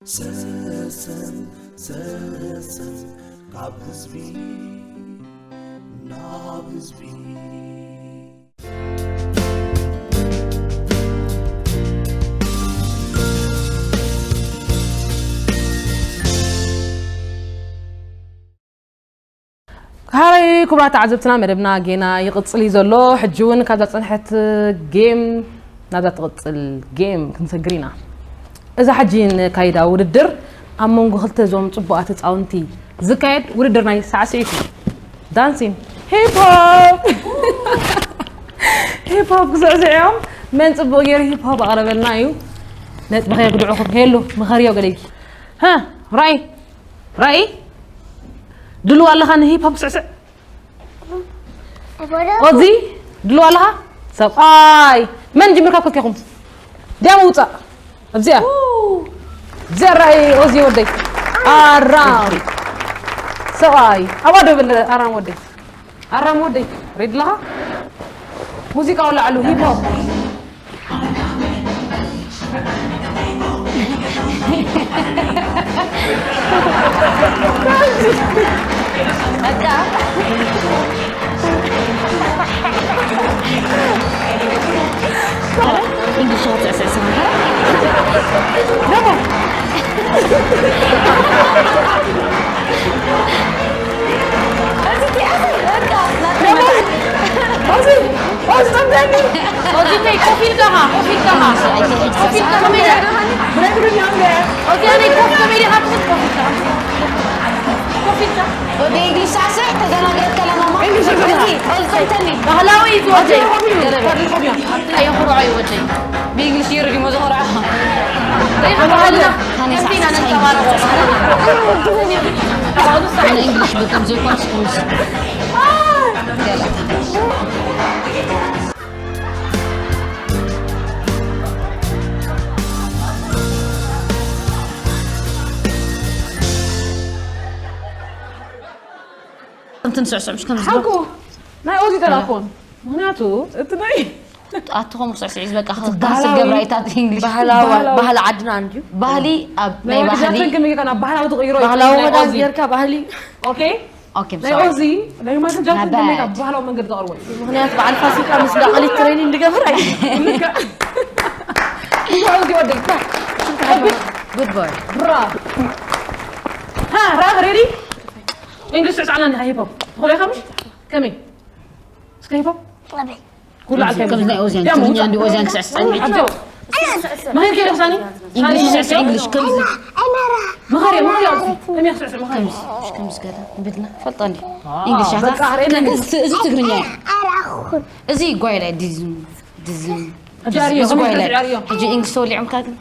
ሰሰን ሰሰን ካብ ህዝቢ ናብ ህዝቢ። ሃይ ክቡራት ተዓዘብትና፣ መደብና ጌና ይቕጽል እዩ ዘሎ። ሕጂ እውን ካብዛ ዝጸንሐት ጌም ናብዛ ትቕጽል ጌም ክንሰግር ኢና። እዛ ሕጂ ንካይዳ ውድድር ኣብ መንጎ ክልተ እዞም ጽቡቓት ህጻውንቲ ዝካየድ ውድድር ናይ ሳዕስዒት እዩ። ዳንሲን ሂፕ ሆፕ። ሂፕ ሆፕ ክስዕስዑ እዮም። መን ጽቡቕ ገይሩ ሂፕ ሆፕ ኣቕረበልና እዩ ነጥቢ ከየግድዑኹም። ሄሉ ምኸርዮ ገለይኪ። ሃ ራይ ራይ ድልው ኣለኻ ንሂፕ ሆፕ ስዕስዕ? ኦዚ ድልው ኣለኻ? ሰብኣይ መን ጅምር ካብ ክልቴኹም? ዲያሞ ውፃእ ኣብዚኣ እዚኣ ራይ ኦዚ ወደይ ኣራም ሰብኣይ ኣባ ደብል ኣራም ወደይ ኣራም ወደይ ሬድ ኣለኻ? ሙዚቃ ወላዕሉ ሂፕ ሆፕ English هتسعسع ኦዚተይ ኮፍ ኢልካ ኻ ኮፍ ኢልካ ኻ ኮፍ ኢልካ ከመይ ኢለ ኦዚያነይ ኮፍ ከመይ ኢለ ኻ ትብል ኮፍ ኢልካ ኮፍ ኢልካ ወደ እንግሊዝ ሳስዕ ተዘናግረት ከለና ማ እዚ ኦዝቆይተኒ ባህላዊ እዩ ዝወደይ ገለበ ኣየኹርዖ ይወደይ ብእንግሊዝ ይርድሞ ዝኾርዖ ሪኻ ባህልና ከምቲ ኢና ነንጸባረቖ እንግሊሽ በጣም ዘይኮንስ እንትን ስዕስዕ ምሽ ከምዚ ሓቁ ናይ ኦዚ ጠላኮን ምክንያቱ እቲ ናይ ኣትኾም ስዕስዕ እዩ በቃ ክባህላዊ ገብራይታት እንግሊሽ ባህላዊ ባህሊ ዓድና እንድዩ ባህሊ ኣብ ናይ ናይ ባህሊ ወዳትን ከመይ ጌርካ ናብ ባህላዊ ትቕይሮ እዩ ባህላዊ ናይ ወዳት ኦዚ። ጌርካ ባህሊ ኦኬ ናይ ኦዚ ናይ ማክል ጃክሰን ከመይ ናብ ባህላዊ መንገዲ ተቕርቦ እዩ ምክንያቱ በዓል ፋሲካ ምስ ዳቐሊት ትሬኒንግ ድገብር ኣይ ልክዕ እንታይ ኦዚ ወደይ እንታይ ጉድ ቦይ ብራ ሃ ራብ ሬዲ እንግሊሽ ስዕስዓና እንዲኻ ሂፖፕ ትኽእሎ ኢኻ ምሽ ከመይ እስከ ሂፖፕ ኩሉ ዓልከ ከምዚ ናይ ኦዝያን ትግርኛ እንዲ ኦዝያን ክስዕስዕ መኸር ከይደ ሳኒ እንግሊሽ ስዕስዕ እንግሊሽ ከምዚ መኸር መኸር ኣውሲ ከመይ ክስዕስዕ መኸር ከምዚ ገለ ንብድና ፈልጦ እንዲ እንግሊሽ ኣታ እዚ ትግርኛ እዩ እዚ ጓይላ ድዝም ድዝም ኣጃርዮ እዚ ጓይላ ኣጃርዮ ሕጂ እንግሊሽ ተወሊዖምካ ግን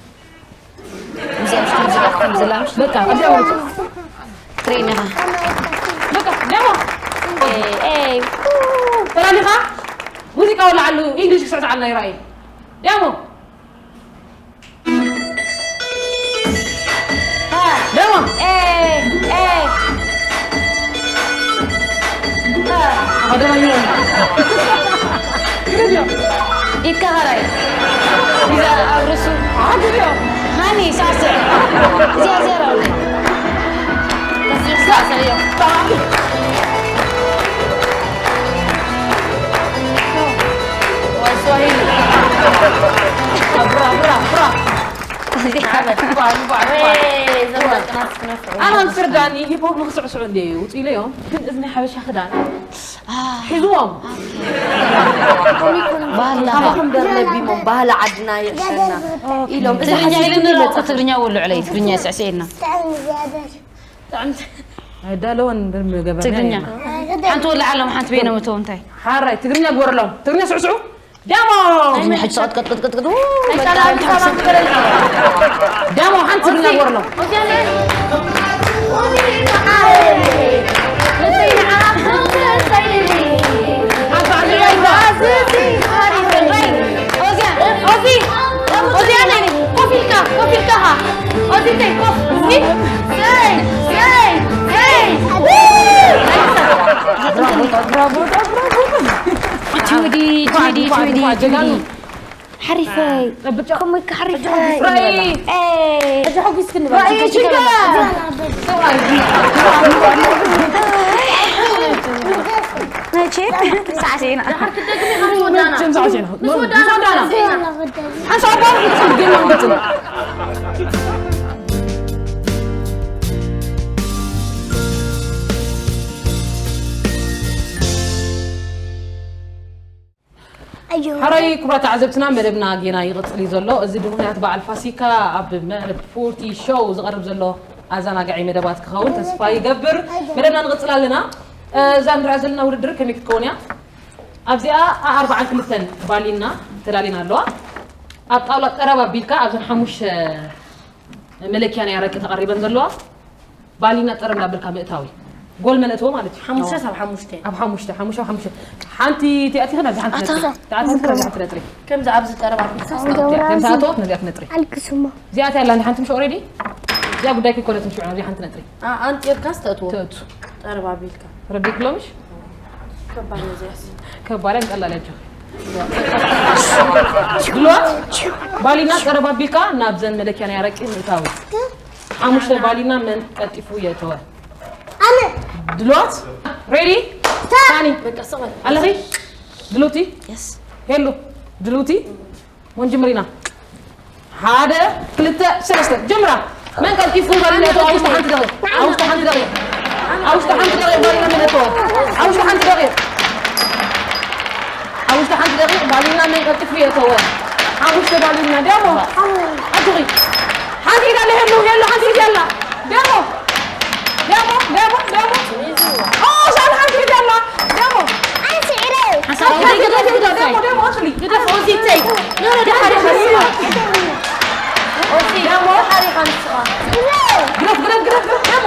እዚኣ ምስ ከምዚ ከምዚ ኢላ ምሽ በቃ ኣጃርዮ ትሬን ኢኻ በቃ ደሞ ተላሊኻ ሙዚቃ ወላዓሉ እንግሊሽ ክስዕስዓልና ይረኣዩ ደሞ ደሞ ኢድካ ኸራይ እዛ ኣብ ርእሱ ሃኒ ሳስዕ እዚኣ እዚኣ ራውለ ኣነ ዝርዳኒ ሂፖፕ ንክስዕስዑ እንደ ውፅኢለ እዮም ግን እዚ ናይ ሓበሻ ክዳን ሒዝዎም ባህልና ካባኹም ደርለቢሞም ባህሊ ዓድና የሕሸና ኢሎም እዚ ትግርኛ ሓሲብኩም ኢልና ይመጽእ ትግርኛ ወልዑ ለይ ትግርኛ ስዕስዕ ኢልና ኣይዳለወን ገበና ትግርኛ ሓንቲ ወላ ዓሎም ሓንቲ በይነ መተው እንታይ ሓራይ ትግርኛ ግበረሎም ትግርኛ ስዕስዑ ደሞ ትግርኛ ሕጂ ሰቐጥቀጥቀጥቀጥቀጥ ደሞ ሓንቲ ትግርኛ ግበረሎም ቲዲ ቲዲ ቲዲ ጀጋኑ ሓሪፈይ። ብጫ። ከምኡ ከ ሓሪፈይ። ራእይ። ኤ። ሕጂ ሓጒስኪ ንበል። ራእይ ችግር ችግር የለን። መቼ? ሳዕሲዕና። መቸም ሳዕሲዕና። ምስ ወዳና። ምስ ወዳና። ሓንሳብ እኳ ክትጽል ግን ነው ክትጽል። ሕራይ ክቡራት ተዓዘብትና፣ መደብና ጌና ይቕጽል እዩ ዘሎ። እዚ ብምኽንያት በዓል ፋሲካ ኣብ መርብ ፎርቲ ሾው ዝቐርብ ዘሎ ኣዘናጋዒ መደባት ክኸውን ተስፋ ይገብር። መደብና ንቕጽል ኣለና። እ፣ እዛ ንሪኣ ዘለና ውድድር ከመይ ክትከውን እያ? ኣብዚኣ ኣርባዓን ክልተን ባሊና ተዳሊና ኣለዋ። ኣብ ጣውላ ጠረብ ኣቢልካ ኣብዘን ሓሙሽተ መለኪያ ናይ ኣረቂ ተቐሪበን ዘለዋ ባሊና ጠረብ እናበልካ ምእታዊ። ጎል መን እትዎ ማለት እዩ። ሓሙሽተ ሳብ ሓሙሽተ። ኣብ ሓሙሽተ፣ ሓሙሽተ ኣብ ሓሙሽተ። ሓንቲ ትኣቲኺ ናብዚ ሓንቲ ነጥሪ። ኣታ። ትኣቲኺ ናብዚ ሓንቲ ነጥሪ። ከምዚ ኣብዚ ጠረብ ኣቢልካ ኣንገብራ ከምዚ ኣተወት ነዚኣ ትነጥሪ። ኣልክስሞ። እዚኣ እቲኣ ኣላ ሓንቲ ምሽ ኦሬዲ? እዚኣ ጉዳይ ከይኮነት ምሽ ናብዚ ሓንቲ ነጥሪ። ኣ-፣ ኣንጢርካ ስተእትዎ። ተእቱ። ጠረብ ኣቢልካ። ረዲት ሎምሽ? ከባድ እያ እዚኣስ። ከባድ እያ፣ ቀላል እያ። ድልዋት? ባሊና ጠረብ ኣቢልካ ናብዘን መለኪያ ናይ ኣረቂ ምእታዊ። ሓሙሽተ ባሊና መን ቀልጢፉ የተወ? ኣነ። ድልዋት? ሬዲ? ታ። ሳኒ? በቃ፣ ስቕ በል። ኣለኺ? ድሉቲ? የስ። ሄሉ? ድሉቲ? ሞን ጅምሪና። ሓደ፣ ክልተ፣ ሰለስተ። ጀምራ። መን ቀልጢፉ ባሊና የተወ? ኣብ ውሽጢ ሓንቲ ደቂቕ። ኣብ ውሽጢ ሓንቲ ደቂቕ። ኣብ ውሽጢ ሓንቲ ደቂቕ ባሊና መን የተወ? ኣብ ውሽጢ ሓንቲ ደቂቕ። ኣብ ውሽጢ ሓንቲ ደቂቕ ባሊና መን ቀልጢፉ የተወ? ሓሙሽተ ባሊና። ደሞ። ኣጆኺ። ሓንቲ ኢድ ኣላ ሄሉ፣ ሄሉ ሓንቲ ኢድ ኣላ። ደሞ። ደሞ፣ ደሞ፣ ደሞ። ኦ፣ ሻል ሓንቲ ኢድ ኣላ። ደሞ። ኣነ ስዒረ። ሓሳብ ደሞ፣ ደሞ፣ ደሞ፣ ደሞ፣ ኣኽሊ። ግደፍ፣ ኦዚ ተይ። ኖ፣ ኖ፣ ደሓር ኢኻ ንስኻ። ኦዚ፣ ደሓር ኢኻ ንስኻ። ግደፍ፣ ግደፍ፣ ግደፍ፣ ግደፍ፣ ደሞ።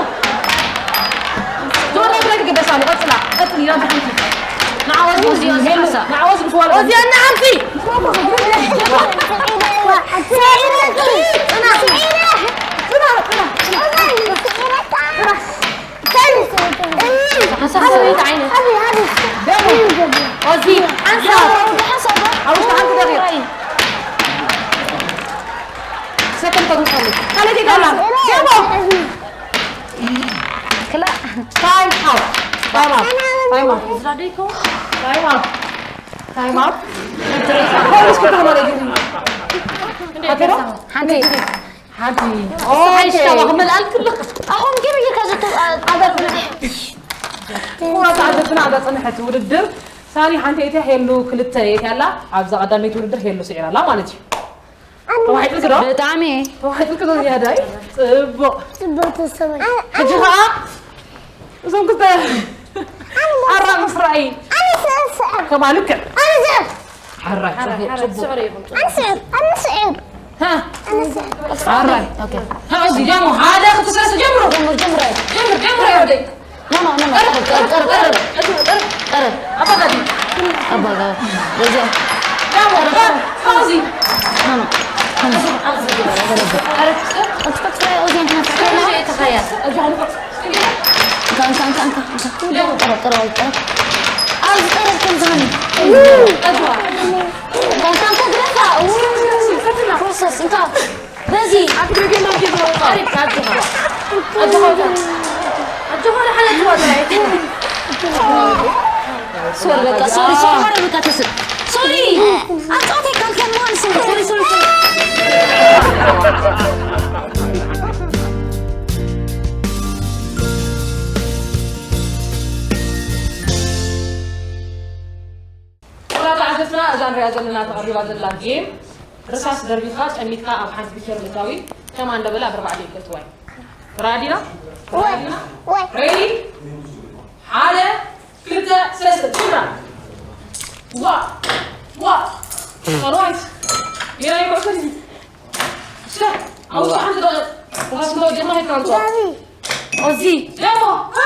ዞር ብለይ ትግደስ ኣሎ። ቀጽላ፣ ቀጽሊ፣ ናብ ሓንቲ። ንዓ ኦዚ፣ ኦዚ፣ ኦዚ፣ ሄሉ፣ ሓሳ። ንዓ ኦዚ ምስ ዋለ። ኦዚ፣ ኣነ ሓንቲ። ጽና፣ ጽና፣ ጽና፣ ጽና። ሓንሳብ ሰበይቲ ዓይነት። ደሞ። ኦዚ፣ ሓንሳብ። ኣብ ውሽጢ ሓንቲ ደቂቕ። ሰከንድ ተጉሳለች። ካልኣይቲ ጋላ። ደሞ። ክላ። ታይም ኣውት። ታይም ኣውት። ታይም ኣውት። ታይም ኣውት። ታይም ኣውት። ፖሊስ ክትሆን ወደ ግቢ። ሓንቲ። ሓንቲ። ሓንቲ። ኦኬ። ክመልኣልክሉ። ኣኹም ግን ይከዝቱ፣ ኣ-፣ ኣበርብነ። ክቡራት ተዓዘብትና፣ ኣብዛ ጸንሐት ውድድር ሳኒ ሓንቲ እያ፣ ሄሉ ክልተ እያ ኣላ። ኣብዛ ቀዳመይቲ ውድድር ሄሉ ስዒራ ኣላ ማለት እዩ። ተዋሒጥልኪ ዶ? ብጣዕሚ። ተዋሒጥልኪ ዶ ዝያዳይ? ጽቡቕ። ጽቡቕ ተሰማይ። ሕጂ ኸኣ እዞም ክልተ ኣራ ምስ ረኣዩ። ኣነ ስዕር ስዕር። ከማልክዕ። ኣነ ስዕር። ሓራይ፣ ሓራይ፣ ጽቡቕ፣ ሓራይ፣ ጽቡቕ። ስዕር ይኹን፣ ጽቡቕ። ኣነ ስዕር፣ ኣነ ስዕር። ሃ? ኣነ ስዕር። ሓራይ። ኦኬ። ሃ፣ እዚ ደሞ ሓደ፣ ክልተ፣ ሰለስተ፣ ጀምሩ። ጀምሩ፣ ጀምሩ። ጀምር፣ ጀምር፣ ወደይ። ኖ፣ ኖ፣ ኖ፣ ኖ። ቀረብ፣ ቀረብ፣ ቀረብ፣ ቀረብ። ቀረብ። ኣባጋዲ። ኣባጋ-፣ በዚያ። ደሞ፣ ቀረብ፣ ቀረብ። ሃ፣ እዚ። ኖ፣ ኖ። ሃ፣ እዚ። ቀረብ። ቀረብ። ቀረብ። ቀረብ። እንካ፣ እንካ፣ እንካ፣ እንካ። ቀረብ፣ ቀረብ፣ ቀረብ። ኣብዚ ቀረብ ከም ዝመን። እንካ፣ እንካ፣ ግረፋ። ፕሮሰስ፣ እንካ። በዚ። ቀሪብካ፣ ኣጆኻ። ኣጆኻ፣ ኣጆኻ። ኣጆኻ፣ ደሓን ኣጆኻ። ሶሪ፣ በቃ፣ ሶሪ፣ ሶሪ፣ ማርያም፣ በቃ፣ ተስእ። ሶሪ። ኣጻውተይ ካልከ ምዃን ስም፣ ሶሪ፣ ሶሪ፣ ሶሪ። ኩቡራት ተዓዘብትና፣ እዛ ንሪኣ ዘለና ተቐሪባ ዘላ ጌም፣ ርሳስ ደርቢኻ፣ ጠሚትካ ኣብ ሓንቲ ፒቸር ምእታዊ፣ ከማን ደበል ኣብ ኣርባዕተ ደቂቕ ትዋይ። ራዲና? ራዲና? ወይ። ሬዲ? ሓደ፣ ክልተ፣ ሰለስተ፣ ጅምራ። ዋ፣ ዋ። ካልዋይት። ሜዳ ይኩዕሶ። እስከ፣ ኣብ ውሽጢ ሓንቲ ደቂቕ። ውሃ ስለ ወዲእና ከይትካልቶ። ዳኒ። ኦዚ። ደሞ። ሃ?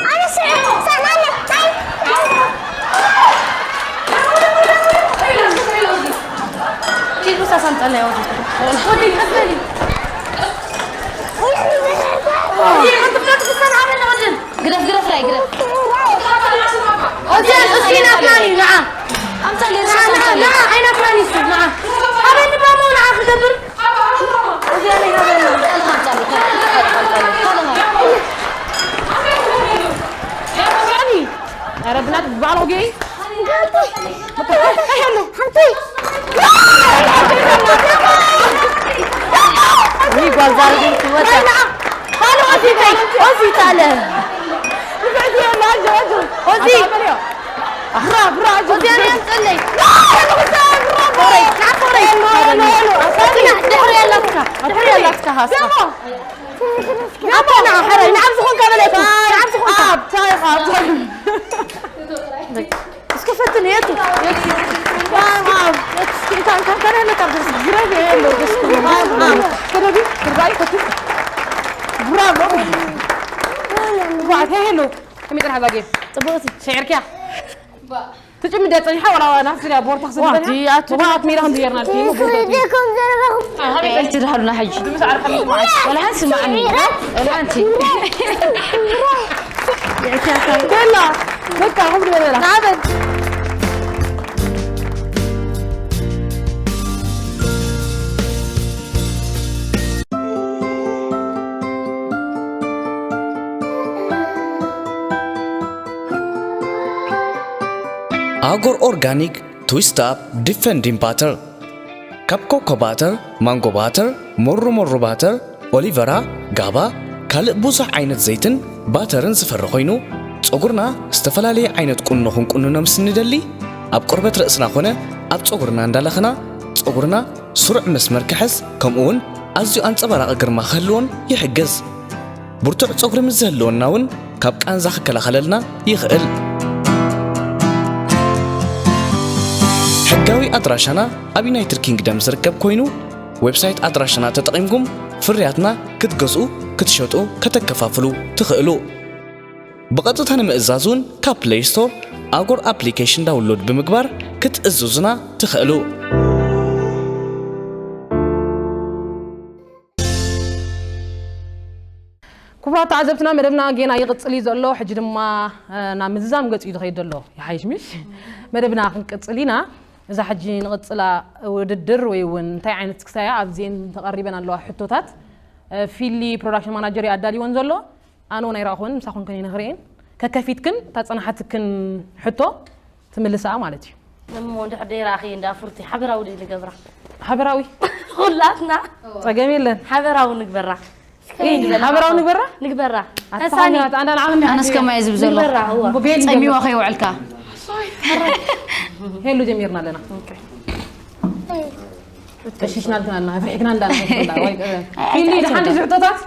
ኣነ ስዕር፣ ሰማንያ፣ ታይ? ኪዱ ሳሳን ጸለይ ኦዚ። ወዲ፣ ቀበሊ። ኦዚ፣ ሓንቲ ፍላት ክሳን ዓመል ንቕድም። ግደፍ፣ ግደፍ፣ ራይ፣ ግደፍ። ኦዚ፣ እስኪ ናትና እዩ፣ ንዓ። ኣምጻ፣ ንዓ፣ ንዓ፣ ውይ፣ ጓል ዛር ግን ትወዳ። ኦዚ ታለ። ኦዚ። ኦዚ ኣምፅለይ። ኮረይ፣ ና ኮረይ። ፅናሕ፣ ድሕሪ ኣላትካ፣ ድሕሪ ኣላትካ ሃስባ። ኣቦና፣ ሕራይ፣ ንዓብ ዝኾንካ በለኪ፣ ንዓብ ዝኾንካ። እስኪ ፈትን፣ የቱ? የቱ? እስኪ እንካ፣ እንካ፣ እንካ፣ ያለ ካብ ደስ ግረብ ያለው ደስ ግረብ። ከረቢ፣ ትርዳይ፣ ፈትን። ብራቮ። ጓዕተ ሄሎ። ከመይ ጽንሓ ዛጌ? ጽቡቕቲ። ሸዕርኪያ? ትጭምደ ጽንሓ ወላ ናፍሲ ዲያ ቦርታ ክስብ ዋቲ፣ ኣቱ። ዋት ሚራ ከም ዝየርና ልኪ፣ ቦርታ። ስደኩም ዘረባኹም። ኣይ፣ ትድሃሉና ሕጂ። ወላ ሓንቲ ስማዕኒ። ወላ ሓንቲ። ቤላ፣ በቃ፣ ሁሉ በላ። ናበል። ኣጎር ኦርጋኒክ ትዊስት ኣፕ ዲፈንዲንግ ባተር፣ ካብ ኮኮ ባተር፣ ማንጎ ባተር፣ ሞሩ ሞሩ ባተር፣ ኦሊቨራ፣ ጋባ፣ ካልእ ብዙሕ ዓይነት ዘይትን ባተርን ዝፈሪ ኮይኑ፣ ጸጉርና ዝተፈላለየ ዓይነት ቁኖ ክንቁንኖ ምስ ንደሊ፣ ኣብ ቆርበት ርእስና ኮነ ኣብ ጸጉርና እንዳለኸና፣ ጸጉርና ስሩዕ መስመር ክሕዝ፣ ከምኡ እውን ኣዝዩ ኣንጸባራቒ ግርማ ክህልዎን ይሕግዝ። ብርቱዕ ጸጉሪ ምስ ዝህልወና እውን ካብ ቃንዛ ክከላኸለልና ይኽእል። ሕጋዊ ኣድራሻና ኣብ ዩናይትድ ኪንግደም ዝርከብ ኮይኑ፣ ዌብሳይት ኣድራሻና ተጠቒምኩም ፍርያትና ክትገዝኡ፣ ክትሸጡ፣ ከተከፋፍሉ ትኽእሉ። ብቐጥታ ንምእዛዝ እውን ካብ ፕለይ ስቶር ኣጎር ኣፕሊኬሽን ዳውንሎድ ብምግባር ክትእዝዙና ትኽእሉ። ክቡራት ተዓዘብትና፣ መደብና ጌና ይቕጽል እዩ ዘሎ። ሕጂ ድማ፣ እ፣ ናብ ምዝዛም ገጽ እዩ ዝኸይድ ዘሎ። ይሓይሽ ምሽ? መደብና ክንቅጽል ኢና። እዛ ሕጂ ንቕጽላ ውድድር ወይ እውን እንታይ ዓይነት ክስታይ እያ? ኣብዚኤን ተቐሪበን ኣለዋ ሕቶታት። እ፣ ፊሊ ፕሮዳክሽን ማናጀር እዩ ኣዳልይወን ዘሎ። ኣነ እውን ኣይረኣኹን፣ ምሳኹን ከን እየ ንኽርእየን። ከከፊትክን እታ ጸናሓትክን ሕቶ ትምልስኣ ማለት እዩ። እሞ እንድሕር ደይረኣኽየ እንዳ ፍርቲ ሓበራዊ ደይ ንገብራ። ሓበራዊ? ኩላትና ጸገም የለን። ሓበራዊ ንግበራ። እ፣ ሓበራዊ ንግበራ? ንግበራ። ኣታ ተሳኒ። ኣታ ኣንዳ ንዓመት ኣነስ ከማይ ዝብ ዘሎ። ንግበራ፣ እዋ። ሞባይል ጸሚዋ ንግበራ። ከይውዕልካ። ሄሉ ጀሚርና ኣለና። ኦኬ። ተሽሽና ኣለና፣ ፍርሕክና እንዳና። ወይ፣ እ፣ ኣይ፣ ፊሊ፣ ኣይ፣ ደሓን ኣይ፣ ድዩ ሕቶታት?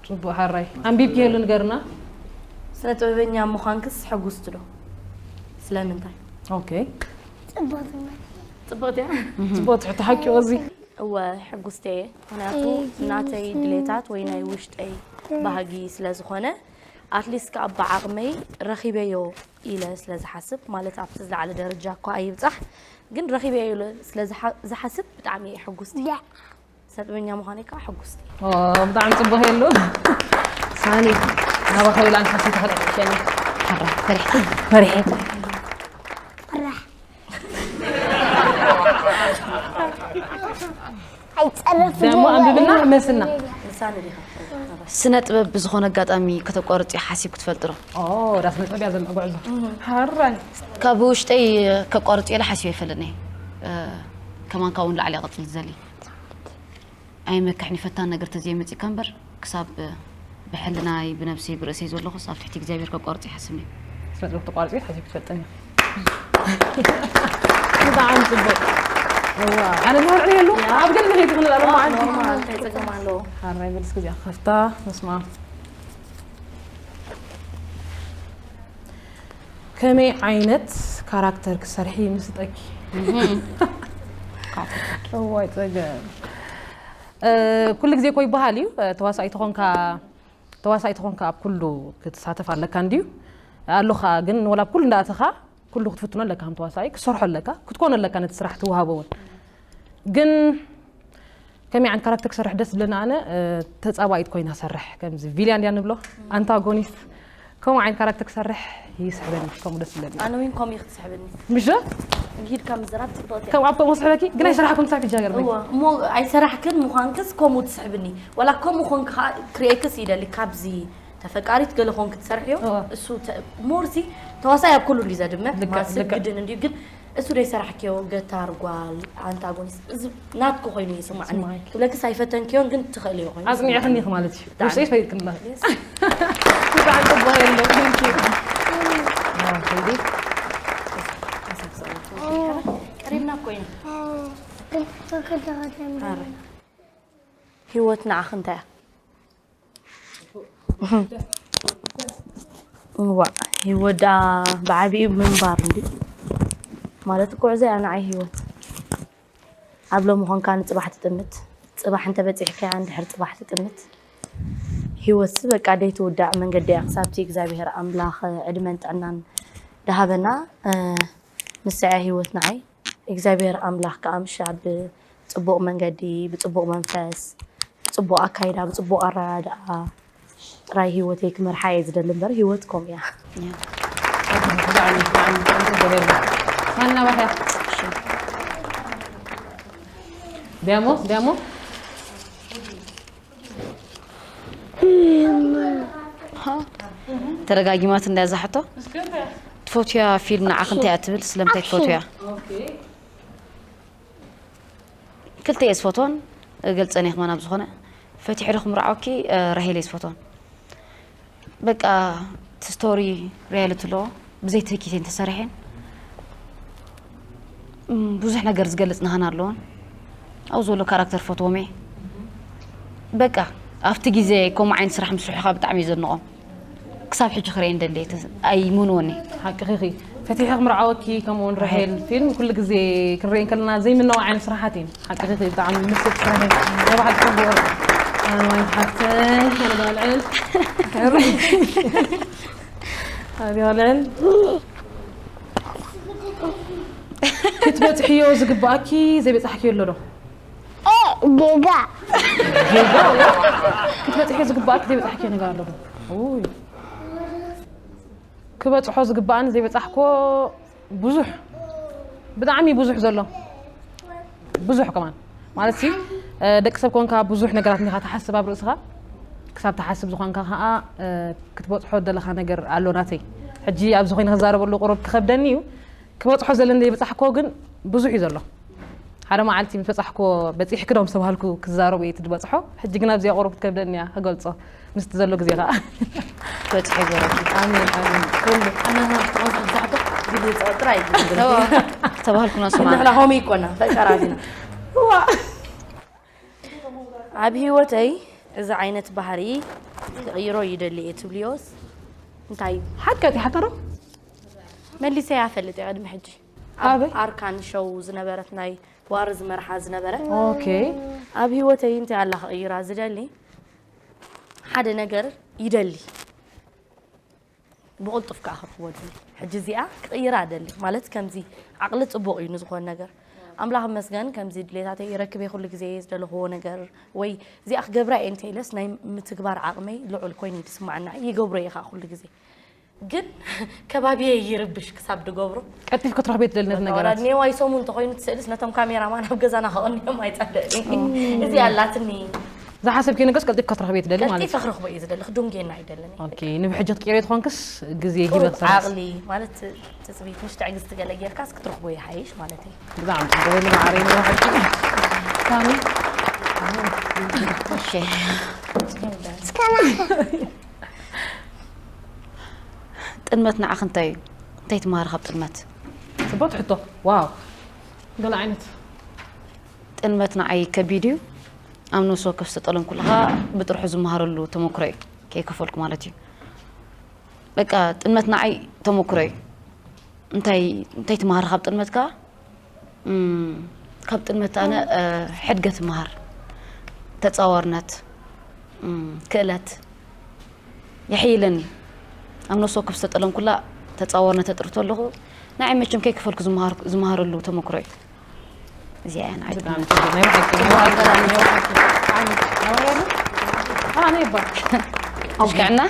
ጽቡቕ፣ ሓራይ። ኣንቢብኪ ሄሉ ንገርና። ስነ ጥበበኛ ምዃንክስ ሕጉስቲ ዶ? ስለምንታይ? ኦኬ። ጽቡቕቲ እያ። ጽቡቕቲ ሕቶ፣ ሓቂ ወዚ። እወ፣ ሕጉስቲ እየ። ምኽንያቱ ናተይ ድሌታት ወይ ናይ ውሽጠይ ባህጊ ስለ ዝኾነ፣ ኣትሊስት ከኣ ብዓቕመይ ረኺበዮ ኢለ ስለ ዝሓስብ፣ ማለት ኣብቲ ዝለዓለ ደረጃ እኳ ኣይብጻሕ፣ ግን ረኺበዮ ኢለ ስለ ዝሓ-፣ ዝሓስብ ብጣዕሚ እየ ሕጉስቲ። ያ። ሰብ ጥበበኛ ምዃነይ ከዓ ሕጉስቲ። ኦ፣ ብጣዕሚ ጽቡቕ ሄሉ። ሳኒ፣ ናባኺ ውላ ንሓስብ ተኽእል ዕሸኒ። ፈራሕ፣ ፈሪሕኪ? ፈሪሐ። ፈራሕ። ኣይጸረፍን ደሞ ኣንብብና፣ መስና። ንሳኒ ዲኻ? ስነ ጥበብ ብዝኾነ ኣጋጣሚ ከተቋርጽዮ ሓሲብኪ ትፈልጢ ዶ? ኦ፣ ዳስ መጸብያ ዘሎ ጉዕዞ። ሃራይ። ካብ ውሽጠይ ከቋርጽ ኢለ ሓሲበ ኣይፈልጥን እየ። እ፣ ከማን ካብኡ ንላዕሊ እየ ክቕጽል ዝደሊ። ኣይመክሕን እዩ፣ ፈታን ነገር ተዘይመጺእካ እምበር፣ ክሳብ ብሕልናይ፣ ብነብሰይ፣ ብርእሰይ ዘለኹስ ኣብ ትሕቲ እግዚኣብሔር ከቋርጽ ይሓስብኒ። ስነ ጥበብ ተቋርጺ ሓሲብ ክትፈልጥን ኢኻ። ብጣዕሚ ጽቡቕ። እዋ፣ ኣነ ዝወርዕን የሉ፣ ያ። ኣብ ገለ ነገር ይትኽእል ኣሎ፣ ዋ፣ ማለት ኖርማል፣ እንታይ ጸገም ኣለዎ? ሓራይ በል እስኪ እዚኣ ክኸፍታ፣ ንስማ። ከመይ ዓይነት ካራክተር ክሰርሒ ይምስጠኪ? እዋይ ጸገም። እ፣ ኩሉ ግዜ እኮ ይበሃል እዩ፣ እ፣ ተዋሳኢ ተኾንካ፣ ተዋሳኢ ተኾንካ ኣብ ኩሉ ክትሳተፍ ኣለካ እንድዩ። ኣለኻ ግን ወላ ኣብ ኩሉ እንዳኣተኻ ኩሉ ክትፍትኖ ኣለካ፣ ከም ተዋሳኢ ክትሰርሖ ኣለካ፣ ክትኮኖ ኣለካ ነቲ ስራሕ ትወሃቦ እውን። ግን ከመይ ዓይነት ካራክተር ክሰርሕ ደስ ዝብለኒ ኣነ፣ እ፣ ተጻባኢት ኮይና ሰርሕ፣ ከምዚ ቪልያን ድያ ንብሎ፣ ኣንታጎኒስት፣ ከምኡ ዓይነት ካራክተር ክሰርሕ ይስሕበኒ፣ ከምኡ ደስ ዝብለኒ። ኣነ እውን ከምኡ እዩ ክትስሕብኒ። ምሽ ዶ? ሂድካ ምዝራብ ጽብቕቲ። ከም ኣብ ከምኡ ስሕበኪ፣ ግን ኣይሰራሕኩም ሳብ ይጃገር በይ። እወ፣ እሞ ኣይሰራሕክን ምዃንክስ ከምኡ ትስሕብኒ። ዋላ ከምኡ ኾንክ ኸዓ ክርእየክስ ይደሊ፣ ካብዚ ተፈቃሪት ገለ ኮንክ ትሰርሕዮ። እሱ ሞርሲ ተዋሳይ ኣብ ኩሉ እንዲ ዘድምዕ ማስብ ግድን እንዲ ግን እሱ ደይ ሰራሕክዮ ገታር ጓል ኣንታጎኒስት እዚ ናትኩ ኮይኑ ይስማዕኒ። ትብለክስ ኣይፈተንክዮን ግን ትኽእልዮ ኮይኑ ኣጽኒዕክኒ ኢኺ ማለት እዩ። ውሽጠይ ፈይድክኒ ኣለኺ። ብጣዕሚ ጽቡቕ የሎ። Thank you። ቀሪብና እኮ ኢና። ህይወት ንዓኺ እንታይ እያ? እዋ ህይወት ደኣ ብዓቢኡ ምንባር እንዲ ማለት ጉዕዞ እያ ንዓይ ህይወት። ኣብ ሎሚ ኾንካ ንጽባሕ ትጥምት፣ ጽባሕ እንተበጺሕካያ እንድሕር ጽባሕ ትጥምት። ህይወትሲ በቃ ደይትውዳእ መንገዲ እያ ክሳብቲ እግዚኣብሔር ኣምላኽ ዕድመን ጥዕናን ደሃበና። ንስዐ ህይወት ንዓይ እግዚኣብሔር ኣምላኽ ከኣ ምሻ ብጽቡቕ መንገዲ ብጽቡቕ መንፈስ ብጽቡቕ ኣካይዳ ብጽቡቕ ኣረዳድኣ ጥራይ ህይወተይ ክመርሓ እየ ዝደሊ እምበር ህይወት ከምኡ እያ። ዲያሞ ዲያሞ ተደጋጊማት እንዳያ ዛሕቶ ትፈትያ ፊልም ንዓኽ እንታይ እያ ትብል ስለምንታይ ትፈትያ? ክልተ እየ ዝፈትወን እገልፀን እየ ክማን ኣብ ዝኾነ ፈቲሑ ዶ ክምርዓወኪ ራሄል እየ ዝፈትወን። በቃ እቲ ስቶሪ ሪያልቲ ኣለዎ ብዘይ ትህኪት እየን ተሰሪሐን። ብዙሕ ነገር ዝገልፅ ናሃና ኣለዎን ኣብኡ ዘሎ ካራክተር ፈትዎም እየ። በቃ ኣብቲ ግዜ ከምኡ ዓይነት ስራሕ ምስርሑ ከዓ ብጣዕሚ እየ ዘድንቖም። ክሳብ ሕጂ ክርእየን ደልየ ኣይምንወኒ። ሓቅኺ ኢኺ። ፈቲሐ ክምርዓወኪ ከምኡ እውን ራሄል ፊልም ኩሉ ግዜ ክንርእየን ከለና ዘይምነዋ ዓይነት ስራሓት እየን። ሓቅኺ ኢኺ ብጣዕሚ ምስጥ ስራሕ እዩ። ናይ ባዕልኪ ጽቡቕ ኣነ ማይ ሓፍተይ ኣነ ባልዕል ኣነ ባልዕል ክትበጽሕዮ ዝግባኣኪ ዘይበጻሕኪ ኣሎ ዶ? ጌጋ ክትበፅሒ ዝግባኣኪ ዘይበፃሕኪ ነገር ኣሎ ዶ? ክበፅሖ ዝግባኣኒ ዘይበፃሕኮ ብዙሕ ብጣዕሚ ብዙሕ ዘሎ ብዙሕ ከማን ማለት ሲ ደቂ ሰብ ኮንካ ብዙሕ ነገራት ኒኻ ትሓስብ ኣብ ርእስኻ ክሳብ ትሓስብ ዝኾንካ ከዓ ክትበፅሖ ደለኻ ነገር ኣሎ ናተይ ሕጂ ኣብዚ ኮይነ ክዛረበሉ ቁሩብ ክኸብደኒ እዩ ክበፅሖ ዘለኒ ዘይበፃሕኮ ግን ብዙሕ እዩ ዘሎ ሓደ መዓልቲ ምስ በፃሕኮ በፂሕኪ ዶ ምስ ተባሃልኩ ክዛረብ እየ እቲ ዝበፅሖ ሕጂ ግን ኣብዚኣ ቁሩብ ክትከብደኒ እያ ክገልፆ ምስቲ ዘሎ ግዜ ከዓ በፅሒ ገረኪ ኣሜን ኣሜን ኩሉ ኣናና ብዛዕባ ግዜ ጥራይ ተባህልኩና ስማ ንሕና ሆም ይኮና ፈቀራዚና ዋ ኣብ ህይወተይ እዚ ዓይነት ባህሪ ክቕይሮ ይደሊ እየ ትብልዮስ እንታይ ሓቀት ሓቀ ዶ መሊሰ ያፈልጥ ቅድሚ ሕጂ ኣብ ኣርካን ሸው ዝነበረት ናይ ዋር ዝመርሓ ዝነበረ ኦኬ ኣብ ህይወተይ እንታይ ኣላ ክቕይራ ዝደሊ ሓደ ነገር ይደሊ ብቕልጡፍ ከዓ ክረኽቦ ድል ሕጂ እዚኣ ክቕይራ ደሊ ማለት ከምዚ ዓቕሊ ፅቡቕ እዩ ንዝኾን ነገር ኣምላኽ መስገን ከምዚ ድሌታተይ ይረክብ ኩሉ ግዜ ዝደለኽዎ ነገር ወይ እዚኣ ክገብራ እየ እንተኢለስ ናይ ምትግባር ዓቕመይ ልዑል ኮይኑ ዝስማዓና ይገብሮ እየ ከዓ ኩሉ ግዜ ግን ከባቢየ ይርብሽ ክሳብ ድገብሮ ቀልጢፍ ክትረኽቢ ትደሊ ነቲ ነገራት ኔዋይ ሰሙን እንተኾይኑ ትስእልስ ነቶም ካሜራማን ኣብ ገዛና ከቐንዮም ኣይፀደእን እዚ ኣላትኒ ዝሓሰብኪ ነገርስ ቀልጢፍ ክትረኽቢ ትደሊ ማለት ቀልጢፍ ክረኽቦ እየ ዝደሊ ክዱንጌና ኣይደልን ኦኬ ንብሕጂ ክትቀይሪ ትኾንክስ ግዜ ሂበ ክሰርስ ዓቕሊ ማለት ትፅቢት ምሽ ትዕግስቲ ገለ ጌርካስ ክትረኽቦ ይሓይሽ ማለት እዩ ብጣዕሚ ፅቡቅ ማዕረይ ንባሕልኪ ሳሚ እስከና ጥልመት ንዓኺ እንታይ እዩ? እንታይ ትመሃሪ ካብ ጥልመት? ጽብቕቲ ሕቶ። ዋው። ገለ ዓይነት። ጥልመት ንዓይ ከቢድ እዩ። ኣብ ነፍሲ ወከፍ ዝተጠለምኩሉ ከኣ ብጥርሑ ዝመሃረሉ ተመክሮ እዩ። ከይከፈልኩ ማለት እዩ። በቃ ጥልመት ንዓይ ተመክሮ እዩ። እንታይ እንታይ ትመሃሪ ካብ ጥልመት ከኣ? ካብ ጥልመት ኣነ ሕድገት እመሃር፣ ተጻዋርነት፣ ክእለት የሐይለኒ። ኣብ ነፍሲ ወከፍ ዝተጠለምኩላ ተጻዋርነት ተጥሪ ተለኹ ንዓይ መቸም ከይከፈልኩ ዝመሃረሉ ተመክሮ እዩ። እዚኣ እያ ንዓይ ጥልመት። ኣሽክዕና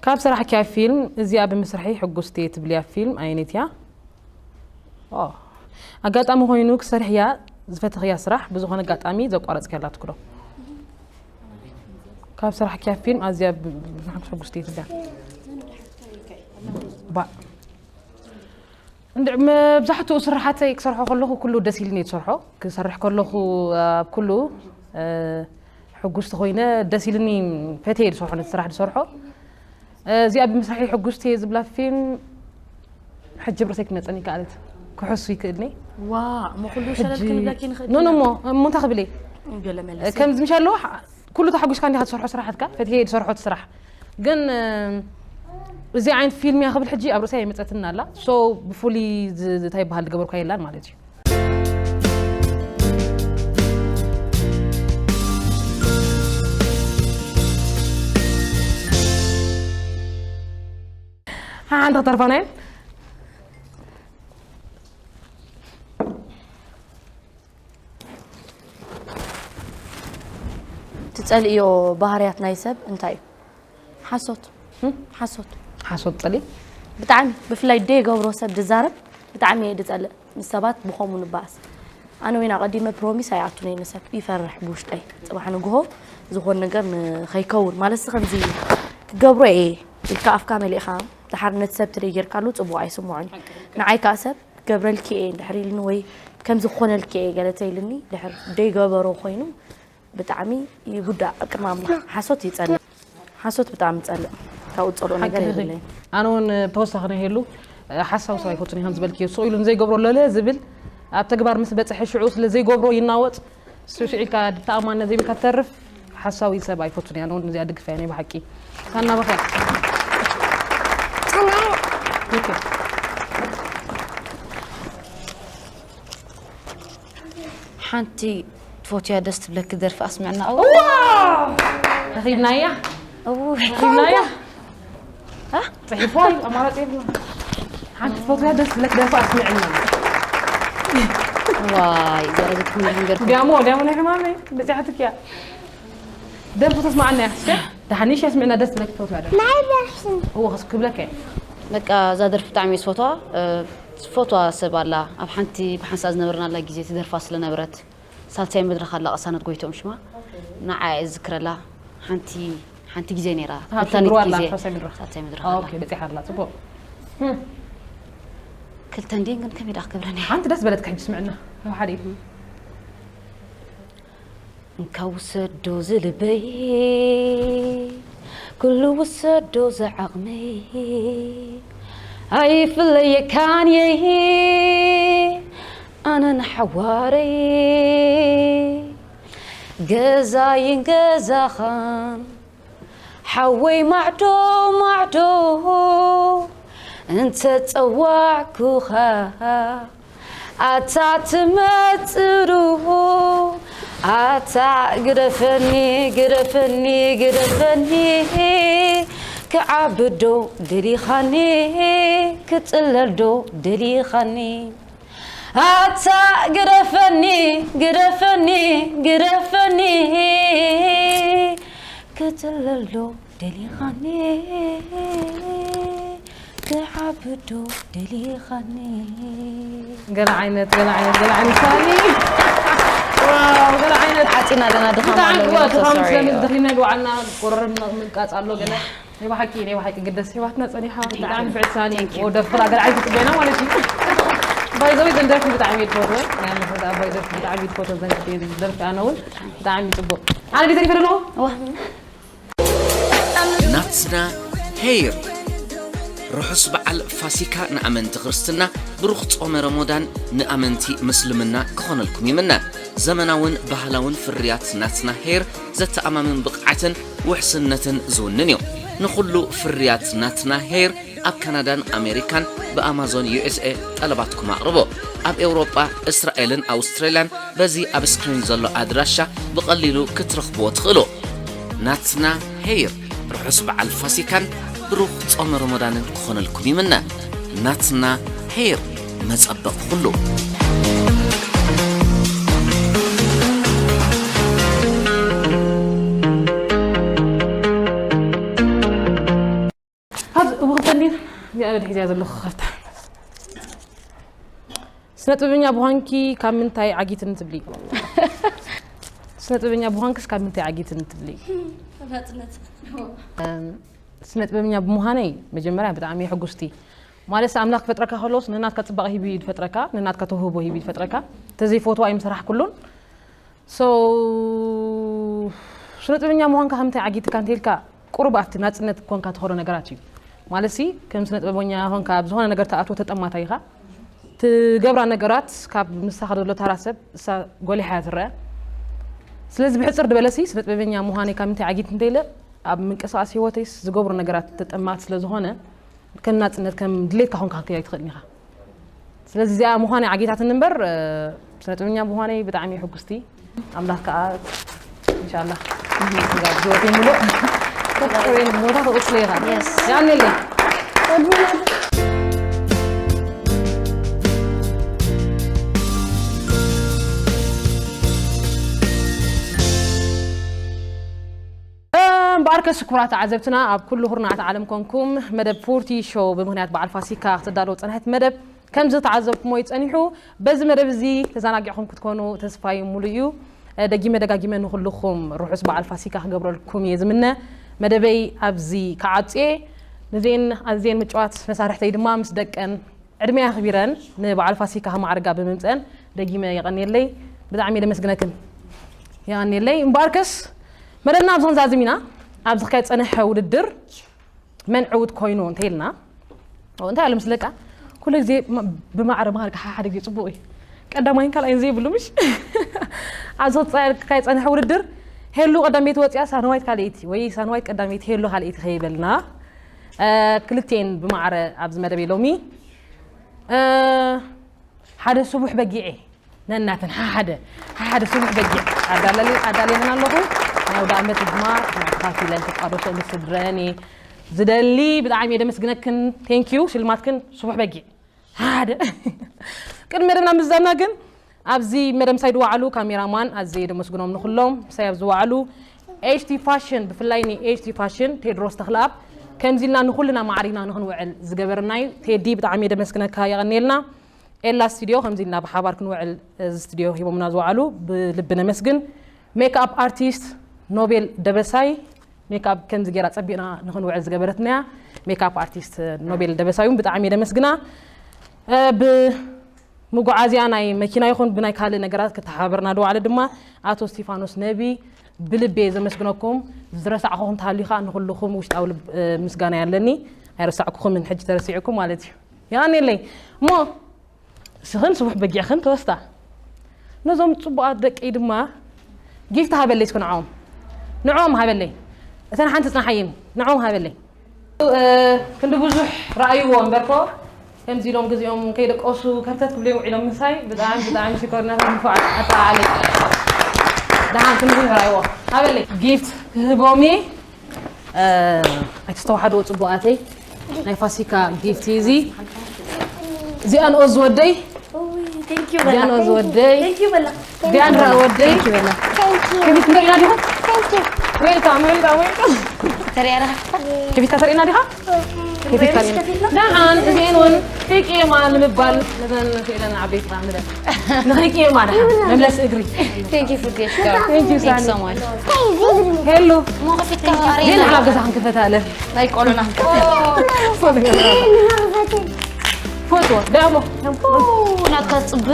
ካብ ሰራሕኪያ ፊልም እዚኣ ብምስርሐይ ሕጉስቲ እየ ትብልያ ፊልም ኣየነይቲ እያ? ኣጋጣሚ ኮይኑ ክሰርሕያ ዝፈተኽያ ስራሕ ብዝኾነ ኣጋጣሚ ዘቋረጽክያ ኣላትኩ ዶ? ካብ ስራሕ ክያ ፊልም ኣዝያ ብ- ብ- ብዝሓም ሕጉስቲ እየ ትብያ። ባ እንድ መብዛሕትኡ ስራሓተይ ክሰርሖ ከለኹ ኩሉ ደስ ኢልኒ እየ ዝሰርሖ። ክሰርሕ ከለኹ ኣብ ኩሉ እ፣ ሕጉስቲ ኮይነ ደስ ኢልኒ ፈትየ ዝሰርሖ ነቲ ስራሕ ዝሰርሖ። እ፣ እዚኣ ብምስራሐይ ሕጉስቲ እየ ዝብላ ፊልም ሕጂ ብርእሰይ ክመፀኒ ይከኣለት ክሕሱ ይክእልኒ። ዋ እሞ ኩሉ ሸለል ክንብለኪ ንኽእል ኖ ኖ እሞ እሞ እንታይ ክብል እየ ገለ መለስ ከምዚ ምሻ ኣለዎ ኩሉ ተሓጒስካ እንዲኻ ትሰርሖ ስራሓትካ ፈትየ ዝሰርሖ እቲ ስራሕ ግን እዚ ዓይነት ፊልም እያ ክብል ሕጂ ኣብ ርእሰይ ኣይመፀትኒ ኣላ ሶ ብፍሉይ እንታይ ይበሃል ዝገበርኳ የላን ማለት እዩ ሓንቲ ክተርፋና እየን ትጸልእዮ ባህርያት ናይ ሰብ እንታይ እዩ? ሓሶት። ሓሶት። ሓሶት ጸሊ? ብጣዕሚ ብፍላይ ደይገብሮ ሰብ ድዛረብ ብጣዕሚ እየ ድጸልእ። ምስ ሰባት ብኸምኡ ንባኣስ። ኣነ ወይና ቀዲመ ፕሮሚስ ኣይኣቱን እየ ንሰብ ይፈርሕ ብውሽጠይ። ጽባሕ ንግሆ ዝኾን ነገር ንኸይከውን ማለት ከምዚ ክገብሮ እየ ኢልካ ኣፍካ መሊእኻ ድሓር ነቲ ሰብ ትደይ ጌርካሉ ጽቡቕ ኣይስምዖን። ንዓይ ከኣ ሰብ ክገብረልኪ እየ እንድሕር ኢልኒ ወይ ከምዚ ክኾነልኪ እየ ገለ ተይልኒ ድሕር ደይገበሮ ኮይኑ ብጣዕሚ ይጉዳእ ቅድሚ ኣምላኽ ሓሶት ይጸልእ ሓሶት ብጣዕሚ ጸልእ ካብኡ ጸልኦ ነገር የብለይ ኣነ እውን ተወሳኺ ናይ ሄሉ ሓሳዊ ሰብ ኣይፈቱን ከም ዝበልክዮ ስቕ ኢሉ ንዘይገብሮ ለለ ዝብል ኣብ ተግባር ምስ በፅሐ ሽዑ ስለ ዘይገብሮ ይናወፅ ሽዑ ኢልካ ተኣማንነት ዘይብልካ ትተርፍ ሓሳዊ ሰብ ኣይፈቱን እያ ነውን እዚኣ ድግፋ እያ ናይ ብሓቂ ሳና በኸ ሓንቲ ትፈትያ ደስ ትብለኪ ደርፊ ኣስምዕና ረኺብናያ ረኺብናያ ፅሒፎ ኣማራፂ የብልና ሓንቲ ትፈትያ ደስ ትብለኪ ደርፊ ኣስምዕና ዋይ ዘረዘትኩም ነገር ዲያሞ ዲያሞ ናይ ሕማመይ በፂሓትክ እያ ደርፊ ተስማዓና እያ ደሓንሽ ኣስምዕና ደስ ትብለኪ ትፈትያ ደርፊ እዎ ክብለካ እየ በቃ እዛ ደርፊ ብጣዕሚ እየ ዝፈትዋ ዝፈትዋ ሰብ ኣላ ኣብ ሓንቲ ብሓንሳእ ዝነበርናላ ግዜ ትደርፋ ስለነበረት ሳልሳይ መድረኽ ኣላ ቅሳነት ጎይትኦም ሽማ ንዓ እዝክረላ ሓንቲ ሓንቲ ግዜ ነይራ ፈታኒት ግዜ ሳልሳይ መድረኽ ኣላ በፂሓ ኣላ ፅቡቕ ክልተ እንዲን ግን ከመይ ደኣ ክገብረን እየ ሓንቲ ደስ በለትካ ሕጂ ስምዕና ሓደ እንካ ውሰዶ ዝልበይ ኩሉ ውሰዶ ዝዓቕመይ ኣይፍለየካን የይ ኣነ ንሓዋረይ ገዛይን ገዛኻን ሓወይ ማዕዶ ማዕዶ እንተ ጸዋዕኩኻ ኣታ ትመጽእ ዶ ኣታ ግደፈኒ ግደፈኒ ግደፈኒ ክዓቢ ዶ ደሊኻኒ ክጽለል ዶ ደሊኻኒ ኣታ ግደፈኒ ግደፈኒ ግደፈኒ ክጽለል ዶ ደሊኻኒ ክዓቢ ዶ ደሊኻኒ ገለ ዓይነት ገለ ዓይነት ገለ ዓይነት ሳኒ ዋው ገለ ዓይነት ዓፂና ኣለና ድኻም ብጣዕሚ ኣለዎ እዋ ድኻም ስለምስ ደኺምና ኢሉ ዋዓልና ቆረረብ ምንቃፅ ኣሎ ገለ ናይ ብሓቂ ናይ ብሓቂ ግደስ ሂባትና ፀኒሓ ብጣዕሚ ንፍዕቲ ሳኒ ወደፍራ ገለ ዓይነት ፅበና ማለት እዩ ባይዘዊ ዘን ደርፊ ብጣዕሚ እየ ትፈትወ ናይ ኣለፈ ኣባይ ደርፊ ብጣዕሚ እየ ትፈትወ ዘን ክልተ ደርፊ ኣነ እውን ብጣዕሚ ፅቡቅ ኣነ ዲዘ ይፈለለኹ ናትና ሄይር ርሑስ በዓል ፋሲካ ንኣመንቲ ክርስትና ብሩኽ ጾመ ረሞዳን ንኣመንቲ ምስልምና ክኾነልኩም ይምነ። ዘመናውን ባህላውን ፍርያት ናትና ሄይር ዘተኣማምን ብቕዓትን ውሕስነትን ዝውንን እዩ። ንኹሉ ፍርያት ናትና ሄይር ኣብ ካናዳን ኣሜሪካን ብኣማዞን ዩ ኤስ ኤ ጠለባትኩም ኣቕርቦ። ኣብ ኤውሮጳ፣ እስራኤልን ኣውስትራልያን በዚ ኣብ ስክሪን ዘሎ ኣድራሻ ብቐሊሉ ክትረኽብዎ ትኽእሉ። ናትና ሄይር ርሑስ በዓል ፋሲካን ብሩኽ ጾመ ሮሞዳንን ክኾነልኩም ይምነ። ናትና ሄይር መጸበቕ ኩሉ። ሀዝ እቡ ክተኒ እዚኣ በል ሒዝያ ዘለኹ ከፍታ ስነ ጥበበኛ ብዃንኪ ካብ ምንታይ ዓጊትን ትብሊ? ስነ ጥበበኛ ብዃንክስ ካብ ምንታይ ዓጊትን ትብሊ? ተፈጥነት እም፣ ስነ ጥበበኛ ብምዃነይ መጀመርያ ብጣዕሚ ሕጉስቲ። ማለት ኣምላኽ ክፈጥረካ ከሎስ ንናትካ ጽባቐ ሂቡ እዩ ዝፈጥረካ፣ ንናትካ ተውህቦ ሂቡ እዩ ዝፈጥረካ። ተዘይፈትዋ ኣይምሰራሕኩሉን። So ስነ ጥበበኛ ምዃንካ ከምንታይ ዓጊትካ እንተልካ ቁሩብ ኣብቲ ናጽነት ኮንካ ትኸዶ ነገራት እዩ። ማለት ሲ ከም ስነ ጥበበኛ ኾንካ ኣብ ዝኾነ ነገር ተኣትዎ ተጠማታ ኢኻ። ትገብራ ነገራት ካብ ምሳኻ ዘሎ ታራ ሰብ እሳ ጎሊሓ እያ ትረአ። ስለዚ ብሕጽር ዝበለሲ ስነ ጥበበኛ ምዃነይ ካብ ምንታይ ዓጊት እንተኢለ ኣብ ምንቅስቃስ ህይወተይስ ዝገብሩ ነገራት ተጠማት ስለ ዝኾነ ከም ናጽነት ከም ድሌትካ ኮንካ ክትከይድ ኣይትኽእልን ኢኻ። ስለዚ እዚኣ ምዃነይ ዓጊታትኒ እምበር ስነ ጥበበኛ ምዃነይ ብጣዕሚ ሕጉስቲ ኣምላኽ ከዓ ኢንሻላህ ህይወተይ ሙሉእ ተፈጥሮዬን ቦታ ተቕጽሎ ኢኻ። Yes. ያኔለይ እምበኣርከስ ክቡራት ተዓዘብትና ኣብ ኩሉ ኩርናዓት ዓለም ኮንኩም መደብ ፎርቲ ሾው ብምኽንያት በዓል ፋሲካ ክትዳሎ ዝጸንሐት መደብ ከም ዝተዓዘብኩሞ እዩ ጸኒሑ። በዚ መደብ እዚ ተዘናጊዕኹም ክትኮኑ ተስፋይ ሙሉእ እዩ። ደጊመ ደጋጊመ ንኹልኹም ርሑስ በዓል ፋሲካ ክገብረልኩም እየ ዝምነ። መደበይ ኣብዚ ክዓጹ እየ። ንዜን ኣዜን ምጭዋት መሳርሕተይ ድማ ምስ ደቀን ዕድመይ ኣኽቢረን ንበዓል ፋሲካ ከማዕርጋ ብምምፀአን ደጊመ የቐንየለይ። ብጣዕሚ እየ ደመስግነክን። የቐንየለይ። እምበኣርከስ መደብና ኣብዚ ክንዛዝም ኢና። ኣብዚ ክካየድ ዝፀንሐ ውድድር መን ዕውት ኮይኑ እንተኢልና እንታይ ኣሎ ምስለካ ኩሉ ግዜ ብማዕረ ማዕረ ሓደ ግዜ ፅቡቅ እዩ ቀዳማይን ካልኣይን ዘይብሉ ምሽ ኣብዚ ክፀ- ክካየድ ዝፀንሐ ውድድር ሄሉ ቀዳመይቲ ወፅያ ሳንዋይት ካልኣይቲ ወይ ሳንዋይት ቀዳመይቲ ሄሉ ካልኣይቲ ከይበልና እ፣ ክልቴን ብማዕረ ኣብዚ መደብ ሎሚ እ፣ ሓደ ስቡሕ በጊዐ ነናተን ሓደ ሓደ ስቡሕ በጊዕ ኣዳለሊ ኣዳለልን ኣለኹ ናይ ወደ ዓመት ድማ ተኻፊለን ክቃደሶ ምስ ስድረን እየ ዝደሊ ብጣዕሚ እየ ደመስግነክን ቴንኪዩ ሽልማትክን ስቡሕ በጊዕ ሓደ ቅድሚ መደብና ምዛምና ግን ኣብዚ መደብ ምሳይ ዝወዓሉ ካሜራማን ኣዘየ ደመስግኖም ንኩሎም ምሳይ ኣብ ዝወዓሉ ኤችቲ ፋሽን ብፍላይ ን ኤችቲ ፋሽን ቴድሮስ ተኽለኣብ ከምዚ ኢልና ንኩልና ማዕሪና ንክንውዕል ዝገበርና እዩ ቴዲ ብጣዕሚ እየ ደመስግነካ የቐንየልና ኤላ ስቱዲዮ ከምዚ ኢልና ብሓባር ክንውዕል እዚ ስቱዲዮ ሂቦምና ዝወዓሉ ብልቢ ነመስግን ሜክኣፕ ኣርቲስት ኖቤል ደበሳይ ሜክኣፕ ከምዚ ገይራ ጸቢቕና ንኽንውዕል ዝገበረትና እያ ሜክኣፕ ኣርቲስት ኖቤል ደበሳይ እውን ብጣዕሚ የደመስግና እ፣ ብመጓዓዝያ ናይ መኪና ይኹን ብናይ ካልእ ነገራት ክተሓባበርና ዝወዓለ ድማ ኣቶ ስቲፋኖስ ነቢ ብልቢ እየ ዘመስግነኩም ዝረሳዕኹኹም እንተሃልዩ ከዓ ንኩልኹም ውሽጣዊ ልብ- እ፣ ምስጋና ያለኒ ኣይረሳዕኩኹምን ሕጂ ተረሲዕኩም ማለት እዩ የቐንየለይ እሞ ስኽን ስቡሕ በጊዕኽን ተወስታ ነዞም ፅቡቓት ደቀይ ድማ ጊፍት ሃበለይ እስኪ ንዕኦም ንዕኦም ሃበለይ እተን ሓንቲ ፅናሓየኒ ንዕኦም ሃበለይ እ፣ ክንዲ ብዙሕ ረኣይዎ እምበርኮ ከምዚ ኢሎም ግዜኦም ከይደቀሱ ከርተት ክብሉ እዮም ውዒሎም ምሳይ ብጣዕሚ ብጣዕሚ ሽኮርና ንፉዓት ኣጠቓዓለይ ደሓን ክንዲ ብዙሕ ረኣይዎ ሃበለይ ጊፍት ክህቦም እየ ኣይተስተዋሓድዎ ፅቡቓተይ ናይ ፋሲካ ጊፍት እዩ እዚ እዚኣ ንኦ ዝወደይ እዚኣ ንኦ ዝወደይ እዚኣ ንራ ወደይ ከቢት ንሪእና ዲኻ ዌልካም ዌልካም ዌልካም ተሪኣና ከቢትካ ተሪእና ዲኻ ከቢትካ ሪእና ደሓን እዚአን እውን ከይቅየማ ንምባል ነዘን ክእለን ዓበይቲ ንበል ንኸይቅየማ ደሓን መምለሲ እግሪ Thank you for this girl. Thank you, Thanks so Sani. Much. ሄሎ ሞኸፊትካ ግን ኣብ ገዛ ክንክፈት ኣለ ናይ ቆሎና ፎቶ ዳሞ ናትካ ጽብቅ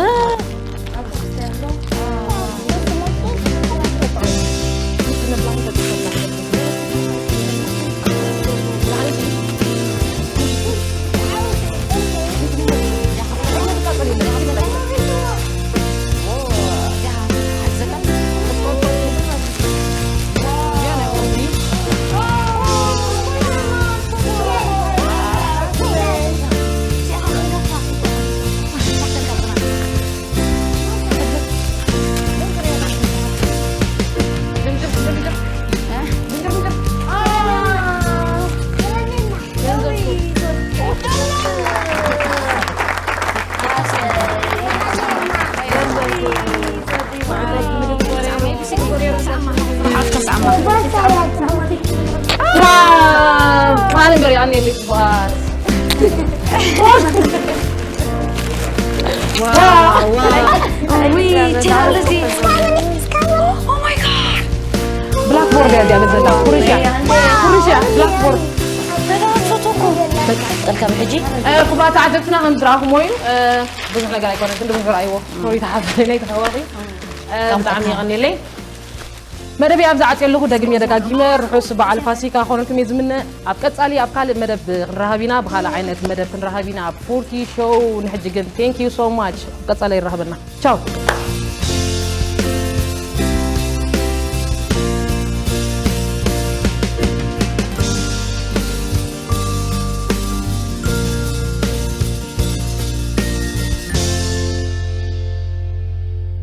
Blackboard እያ እዚኣ በዘላ ኩርሻ ኩርሻ blackboard። ጠልካ ብሕጂ ክቡራት ተዓዘብትና ከም ዝረኣኹሞ እዩ። ብዙሕ ነገር ኣይኮነን ግን ድምዙ ረኣይዎ ሮይታ ሓፍተይ ናይ ተኸዋኺ። ብጣዕሚ የቐኒለይ። መደብ ኣብዚ ዓፅየ ኣለኹ። ደግሜ ደጋጊመ ርሑስ በዓል ፋሲካ ኮነልኩም እየ ዝምነ። ኣብ ቀፃሊ ኣብ ካልእ መደብ ክንረሃብ ኢና፣ ብካልእ ዓይነት መደብ ክንረሃብ ኢና ኣብ ፎርቲ ሾው። ንሕጂ ግን thank you so much። ኣብ ቀፃሊ ይረኸበና። ቻው።